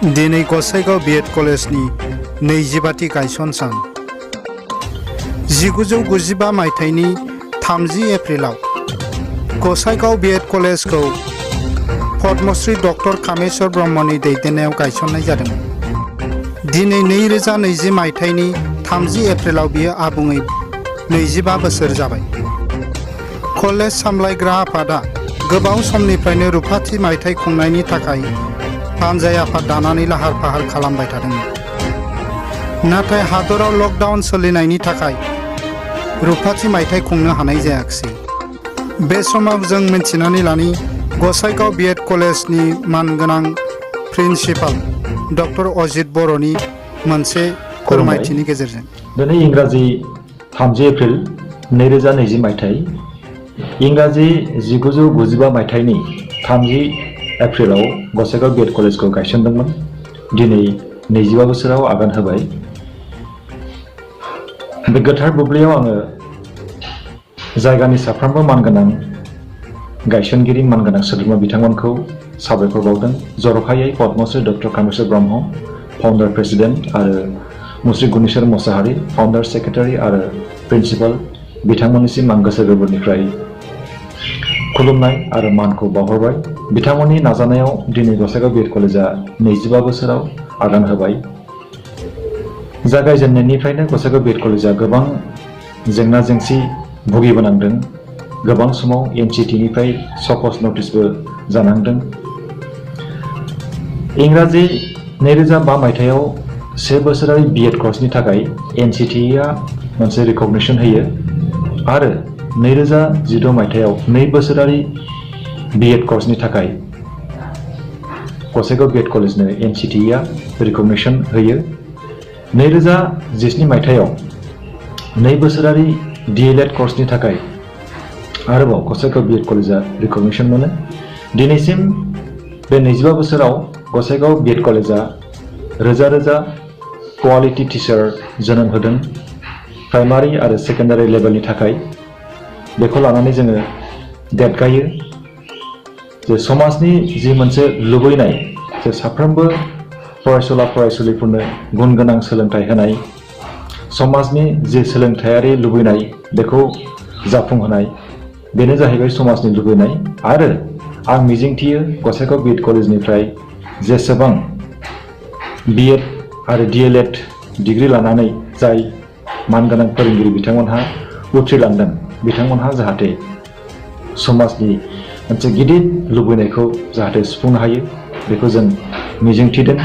दिनै गसाइगाव बिएड कलेजनि 25थि गायसन सान 1995 मायथाइनि 30 एप्रिलाव गसाइगाव बिएड कलेजखौ पद्मश्री डक्टर कामेश्वर ब्रह्मनि दैदेननायाव गायसननाय जादोंमोन। दिनै 2020 मायथाइनि 30 एप्रिलाव बियो आबुङै 25 बोसोर जाबाय। कलेज सामलायग्रा आफादा गोबाव समनिफ्रायनो रुफाथि मायथाइ खुंनायनि थाखाय आनजाय आफाद दानानै लाहार फाहार खालामबाय थादोंमोन। नाथाय हादराव लकडाउन सोलिनायनि थाखाय रुफाथि मायथाइ खुंनो हानाय जायाखिसै। बे समाव जों मिथिनानै लानि गसाइगाव बिएड कलेजनि मानगोनां प्रिन्सिपाल डक्टर अजित बर'नि मोनसे फोरमायथिनि गेजेरजों। दिनै इंराजि 30 एप्रिल 2020 मायथाइ, इंराजि 1995 मायथाइनि 30 एप्रिलाव गसाइगाव बिएड कलेजखौ गायसनदोंमोन। दिनै 25 बोसोराव आगान होबाय। बे गोथार बुब्लियाव आङो जायगानि साफ्रोमबो मानगोनां गायसनगिरि मानगोनां सोद्रोमा बिथांमोनखौ साबायखर बावदों। जर'खायै पद्मश्री डक्टर कामेश्वर ब्रह्म, फाउन्डार प्रेसिडेन्ट, आरो मुस्रि गुनेश्वर मोसाहारि, फाउन्डार सेक्रेटारि आरो प्रिन्सिपाल बिथांमोननिसिम आं गोसो गोरबोनिफ्राय खुलुमनाय आरो मानखौ बावहरबाय। बिथांमोननि नाजानायाव दिनै गसाइगाव बिएड कलेजआ 25 बोसोराव आगान होबाय। जागायजेननायनिफ्रायनो गसाइगाव बिएड कलेजआ गोबां जेंना जेंसि भुगिबोनांदों। गोबां समाव एनसिटिनिफ्राय सकस नटिसबो जानांदों। इंराजि 2005 मायथाइयाव 1 बोसोरारि बिएड कर्सनि थाखाय एनसिटिआ मोनसे रिकगनिसन होयो आरो 2012 मायथाइयाव 2 बोसोरारि बिएड कर्सनि थाखाय गसाइगाव बिएड कलेजनो एनसिटिआ रिकगनिसन होयो। 2017 मायथाइयाव 2 बोसोरारि डीएलएड कर्सनि थाखाय आरोबाव गसाइगाव बिएड कलेजआ रिकगनिसन मोनो। दिनैसिम बे 25 बोसोराव गसाइगाव बिएड कलेजआ रोजा रोजा क्वालिटी टिचार जोनोम होदों। प्राइमारि आरो सेकेन्डारि लेभेलनि थाखाय बेखौ लानानै जोङो देरगायो जे समाजनि जि मोनसे लुबैनाय जे साफ्रोमबो फरायसुला फरायसुलिफोरनो गुन गोनां सोलोंथाइ होनाय, समाजनि जि सोलोंथायारि लुबैनाय बेखौ जाफुंहोनाय, बेनो जाहैबाय समाजनि लुबैनाय। आरो आं मिजिंथियो गसाइगाव बिएड कलेजनिफ्राय जेसेबां बिएड आरो डीएलएड डिग्री लानानै जाय मानगोनां फोरोंगिरि बिथांमोनहा उथ्रिलांदों, बिथांमोनहा जाहाथे समाजनि मोनसे गिदिर लुबैनायखौ जाहाथे सुफुंनो हायो, बेखौ जों मिजिंथिदों।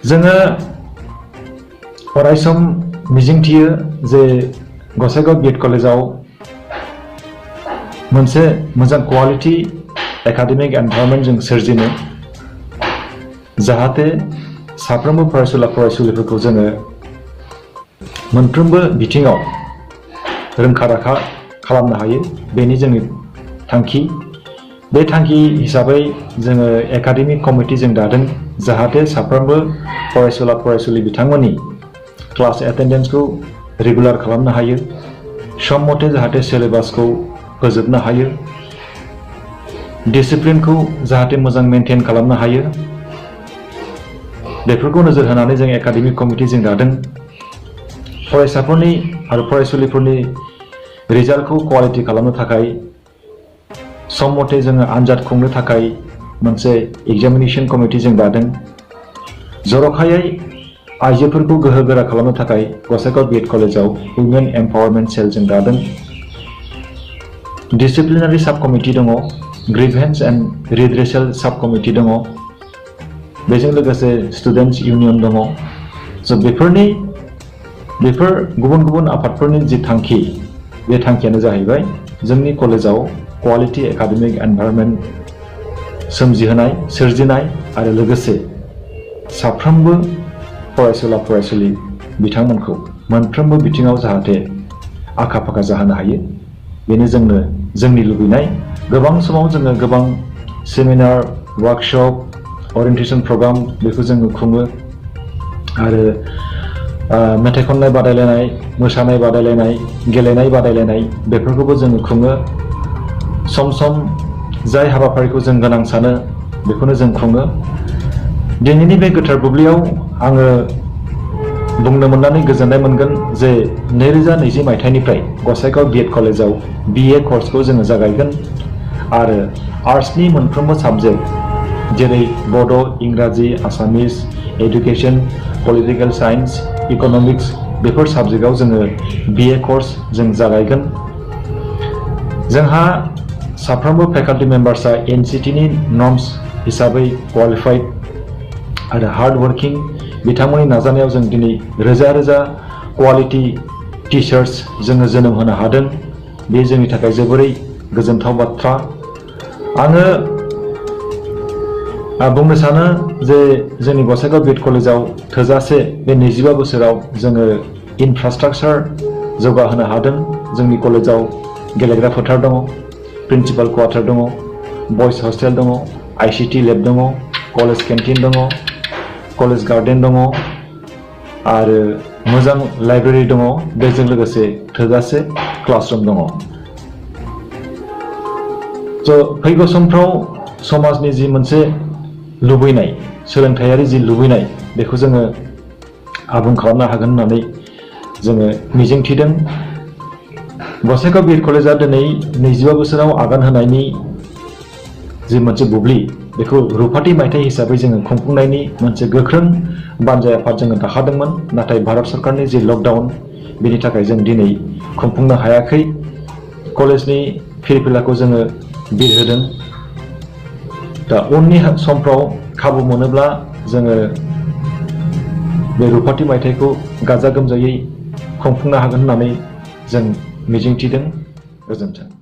जोङो अरायसम मिजिंथियो जे गसाइगाव बिएड कलेजाव मोनसे मोजां क्वालिटी एकाडेमिक एनभायरनमेन्ट जों सोरजिनो, जाहाथे साफ्रोमबो फरायसुला फरायसुलिफोरखौ जोङो मोनफ्रोमबो बिथिङाव रोंखा राखा खालामनो हायो, बेनि जोंनि थांखि। बे थांखि हिसाबै जोङो एकाडेमिक कमिटि जों दादों, जाहाथे साफ्रोमबो फरायसुला फरायसुलि बिथांमोननि क्लास एटेन्डेन्सखौ रेगुलार खालामनो हायो, सम मथे जाहाथे सिलेबासखौ फोजोबनो हायो, डिसिप्लिनखौ जाहाथे मोजां मेनटेन खालामनो हायो। बेफोरखौ नोजोर होनानै जों एकाडेमिक कमिटि जों दादों। फरायसाफोरनि आरो फरायसुलिफोरनि रिजाल्टखौ क्वालिटी खालामनो थाखाय सम मथे जोङो आनजाद खुंनो थाखाय मोनसे एग्जामिनेशन कमिटि जों दादों। जर'खायै आइजोफोरखौ गोहोगोरा खालामनो थाखाय गसाइगाव बिएड कलेजाव वुमेन एम्पावारमेन्ट सेल जों दादों। डिसिप्लिनारि साब कमिटि दङ, ग्रीभेन्स एन्ड रिड्रेसेल साब कमिटि दङ, बेजों लोगोसे स्टुडेन्ट्स इउनियन दङ। स' बेफोर गुबुन गुबुन आफादफोरनि जि थांखि, बे थांखियानो जाहैबाय जोंनि कलेजाव क्वालिटी एकाडेमिक एनभायरनमेन्ट सोरजिनाय आरो लोगोसे साफ्रोमबो फरायसुला फरायसुलि बिथांमोनखौ मोनफ्रोमबो बिथिङाव जाहाथे आखा फाखा जाहोनो हायो, बेनो जोंनि लुबैनाय। गोबां समाव जोङो गोबां सेमिनार, वार्कशप, ओरिएन्टेसन प्रग्राम बेखौ जोङो खुङो आरो मेथाइ खननाय बादायलायनाय, मोसानाय बादायलायनाय, गेलेनाय बादायलायनाय बेफोरखौबो जोङो खुङो। सम सम जाय हाबाफारिखौ जों गोनां सानो बेखौनो जों खुङो। दिनैनि बे गोथार बुब्लियाव आङो बुंनो मोननानै गोजोननाय मोनगोन जे 2020 मायथाइनिफ्राय गसाइगाव बिएड कलेजाव BA कर्सखौ जोङो जागायगोन आरो आर्ट्सनि मोनफ्रोमबो साबजेक्ट जेरै बड', इंराजि, Assamese, education, political science, economics बेफोर साबजेक्टआव जोङो BA कर्स जों जागायगोन। जोंहा साफ्रोमबो फेकाल्टि मेम्बार्सआ NCTनि नर्म्स हिसाबै क्वालिफाइड आरो हार्ड वर्किं। बिथांमोननि नाजानायाव जों दिनै रोजा रोजा क्वालिटि टिचार्स जोङो जोनोम होनो हादों। बे जोंनि थाखाय जोबोरै गोजोनथाव बाथ्रा। आङो बुंनो सानो जे जोंनि गसाइगाव बिएड कलेजाव थोजासे बे 25 बोसोराव जोङो इनफ्रास्ट्राक्चार जौगाहोनो हादों। जोंनि कलेजाव गेलेग्रा फोथार दङ, प्रिन्सिपाल क्वार्टार दङ, बयज हस्टेल दङ, ICT लेब दङ, कलेज केन्टिन दङ, कलेज गार्डेन दङ आरो मोजां लाइब्रेरि दङ। बेजों लोगोसे थोजासे क्लासरुम दङ। फैगौ समफ्राव समाजनि जि मोनसे लुबैनाय, सोलोंथायारि जि लुबैनाय, बेखौ जोङो आबुं खालामनो हागोन होननानै जोङो मिजिंथिदों। गसाइगाव बिएड कलेजा दिनै 25 बोसोराव आगान होनायनि जि मोनसे बुब्लि, बेखौ रुफाथि मायथाइ हिसाबै जोङो खुंफुंनायनि मोनसे गोख्रों बानजाय आफाद जोङो दाखादोंमोन। नाथाय भारत सरकारनि जि लकडाउन, बेनि थाखाय जों दिनै खुंफुंनो हायाखै। कलेजनि फिरफिलाखौ जोङो बिरहोदों। दा उननि समफ्राव खाबु मोनोब्ला जोङो बे रुफाथि मायथाइखौ गाजा गोमजायै खुंफुंनो हागोन होननानै जों मिजिंथिदों। गोजोन्थों।